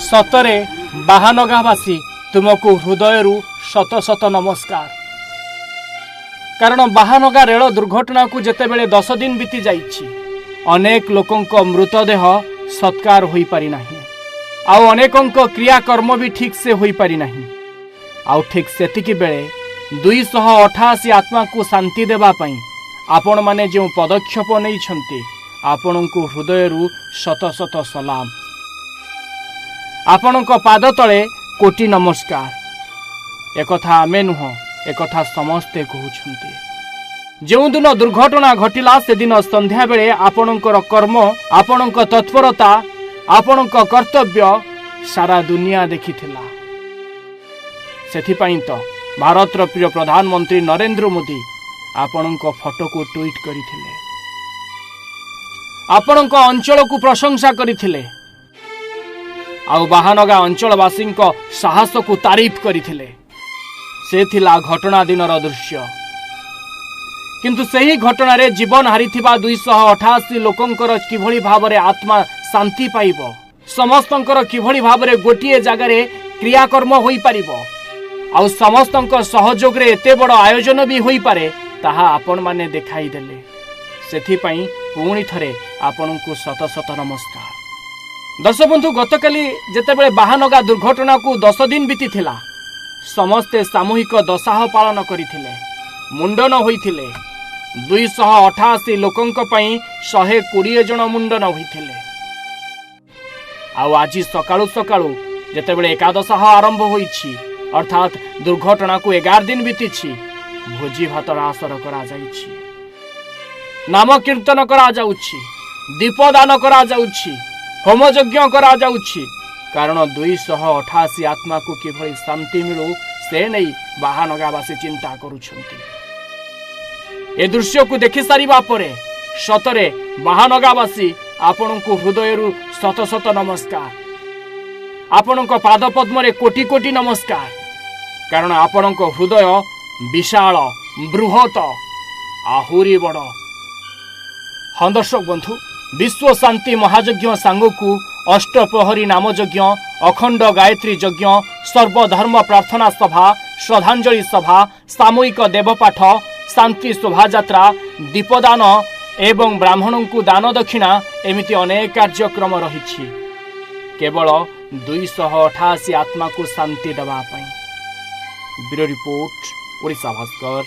ସତରେ ବାହାନଗାବାସୀ, ତୁମକୁ ହୃଦୟରୁ ଶତ ଶତ ନମସ୍କାର। କାରଣ ବାହାନଗା ରେଳ ଦୁର୍ଘଟଣାକୁ ଯେତେବେଳେ 10 ଦିନ ବିତି ଯାଇଛି, ଅନେକ ଲୋକଙ୍କ ମୃତଦେହ ସତ୍କାର ହୋଇପାରିନାହିଁ ଆଉ ଅନେକଙ୍କ କ୍ରିୟାକର୍ମ ବି ଠିକ୍ ସେ ହୋଇପାରିନାହିଁ। ଆଉ ଠିକ୍ ସେତିକି ବେଳେ 288 ଆତ୍ମାକୁ ଶାନ୍ତି ଦେବା ପାଇଁ ଆପଣମାନେ ଯେଉଁ ପଦକ୍ଷେପ ନେଇଛନ୍ତି, ଆପଣଙ୍କୁ ହୃଦୟରୁ ଶତ ଶତ ସଲାମ। ଆପଣଙ୍କ ପାଦ ତଳେ କୋଟି ନମସ୍କାର। ଏକଥା ଆମେ ନୁହଁ, ଏକଥା ସମସ୍ତେ କହୁଛନ୍ତି। ଯେଉଁଦିନ ଦୁର୍ଘଟଣା ଘଟିଲା, ସେଦିନ ସନ୍ଧ୍ୟାବେଳେ ଆପଣଙ୍କର କର୍ମ, ଆପଣଙ୍କ ତତ୍ପରତା, ଆପଣଙ୍କ କର୍ତ୍ତବ୍ୟ ସାରା ଦୁନିଆ ଦେଖିଥିଲା। ସେଥିପାଇଁ ତ ଭାରତର ପ୍ରିୟ ପ୍ରଧାନମନ୍ତ୍ରୀ ନରେନ୍ଦ୍ର ମୋଦି ଆପଣଙ୍କ ଫଟୋକୁ ଟ୍ୱିଟ୍ କରିଥିଲେ, ଆପଣଙ୍କ ଅଞ୍ଚଳକୁ ପ୍ରଶଂସା କରିଥିଲେ ଆଉ ବାହାନଗା ଅଞ୍ଚଳବାସୀଙ୍କ ସାହସକୁ ତାରିଫ କରିଥିଲେ। ସେ ଥିଲା ଘଟଣା ଦିନର ଦୃଶ୍ୟ। କିନ୍ତୁ ସେହି ଘଟଣାରେ ଜୀବନ ହାରିଥିବା 288 ଲୋକଙ୍କର କିଭଳି ଭାବରେ ଆତ୍ମା ଶାନ୍ତି ପାଇବ, ସମସ୍ତଙ୍କର କିଭଳି ଭାବରେ ଗୋଟିଏ ଜାଗାରେ କ୍ରିୟାକର୍ମ ହୋଇପାରିବ ଆଉ ସମସ୍ତଙ୍କ ସହଯୋଗରେ ଏତେ ବଡ଼ ଆୟୋଜନ ବି ହୋଇପାରେ, ତାହା ଆପଣମାନେ ଦେଖାଇଦେଲେ। ସେଥିପାଇଁ ପୁଣି ଥରେ ଆପଣଙ୍କୁ ଶତ ଶତ ନମସ୍କାର। ଦର୍ଶକ ବନ୍ଧୁ, ଗତକାଲି ଯେତେବେଳେ ବାହାନଗା ଦୁର୍ଘଟଣାକୁ 10 ଦିନ ବିତିଥିଲା, ସମସ୍ତେ ସାମୂହିକ ଦଶାହ ପାଳନ କରିଥିଲେ, ମୁଣ୍ଡନ ହୋଇଥିଲେ। 288 ଲୋକଙ୍କ ପାଇଁ 120 ଜଣ ମୁଣ୍ଡନ ହୋଇଥିଲେ। ଆଉ ଆଜି ସକାଳୁ ସକାଳୁ ଯେତେବେଳେ ଏକାଦଶାହ ଆରମ୍ଭ ହୋଇଛି, ଅର୍ଥାତ୍ ଦୁର୍ଘଟଣାକୁ 11 ଦିନ ବିତିଛି, ଭୋଜି ଭାତର ଆସର କରାଯାଇଛି, ନାମ କୀର୍ତ୍ତନ କରାଯାଉଛି, ଦୀପଦାନ କରାଯାଉଛି, ହୋମଯଜ୍ଞ କରାଯାଉଛି। କାରଣ 288 ଆତ୍ମାକୁ କିଭଳି ଶାନ୍ତି ମିଳୁ, ସେ ନେଇ ବାହାନଗାବାସୀ ଚିନ୍ତା କରୁଛନ୍ତି। ଏ ଦୃଶ୍ୟକୁ ଦେଖି ସାରିବା ପରେ ସତରେ ବାହାନଗାବାସୀ, ଆପଣଙ୍କୁ ହୃଦୟରୁ ଶତ ଶତ ନମସ୍କାର। ଆପଣଙ୍କ ପାଦ ପଦ୍ମରେ କୋଟି କୋଟି ନମସ୍କାର। କାରଣ ଆପଣଙ୍କ ହୃଦୟ ବିଶାଳ, ବୃହତ, ଆହୁରି ବଡ଼। ହଁ ଦର୍ଶକ ବନ୍ଧୁ, ବିଶ୍ୱ ଶାନ୍ତି ମହାଯଜ୍ଞ ସାଙ୍ଗକୁ ଅଷ୍ଟପ୍ରହରୀ ନାମଯଜ୍ଞ, ଅଖଣ୍ଡ ଗାୟତ୍ରୀ ଯଜ୍ଞ, ସର୍ବଧର୍ମ ପ୍ରାର୍ଥନା ସଭା, ଶ୍ରଦ୍ଧାଞ୍ଜଳି ସଭା, ସାମୂହିକ ଦେବପାଠ, ଶାନ୍ତି ଶୋଭାଯାତ୍ରା, ଦୀପଦାନ ଏବଂ ବ୍ରାହ୍ମଣଙ୍କୁ ଦାନ ଦକ୍ଷିଣା, ଏମିତି ଅନେକ କାର୍ଯ୍ୟକ୍ରମ ରହିଛି, କେବଳ 288 ଆତ୍ମାକୁ ଶାନ୍ତି ଦେବା ପାଇଁ। Bureau report, Odisha Bhaskar.